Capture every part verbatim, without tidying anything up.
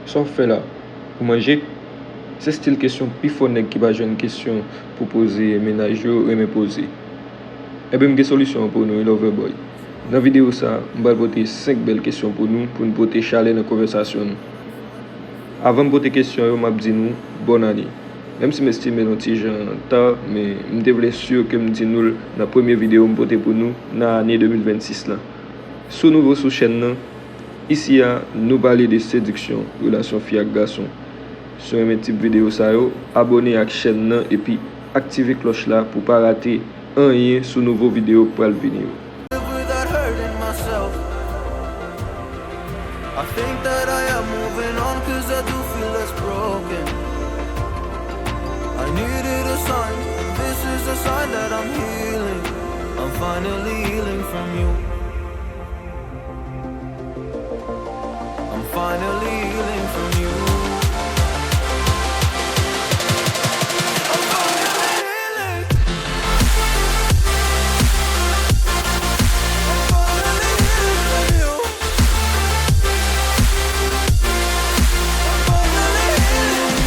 Sa w ap fè la? Ou manje? Se stil kesyon pifò nèg ki pa jwenn kesyon pou poze mennaj yo renmen poze. Enben, m gen solisyon an pou nou, wi, Loverboy. Nan videyo sa a, m pral pote senk bèl kesyon pou nou, pou n pote chalè nan konvèsasyon nou. Avan m pote kesyon yo, m ap di nou bòn ane. Menm si m estime l yon ti jan ta, men m te vle si ke m di nou l nan premye videyo m pote pou nou nan ane de mil vennsis la. Si w nouvo sou chèn nan, isi a, nou pale de sediksyon, relasyon fi ak gason. Si w renmen tip videyo sa yo, abòne ak chèn nan epi aktive klòch la pou w pa rate anyen sou nouvo videyo k pral vini yo. Without hurting myself. I think that I am moving on cause I do feel less broken. I needed a sign, this is a sign that I'm healing. I'm finally healing from you. I'm finally healing from you. I'm finally healing. I'm finally healing from you. I'm finally healing.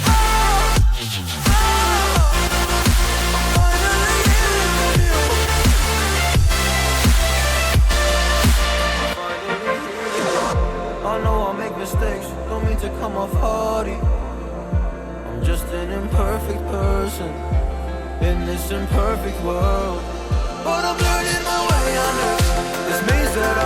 Ah, ah, I'm finally healing from you. I know I make mistakes, don't mean to come off haughty. I'm just an imperfect person in this imperfect world. But I'm learning my way under this maze that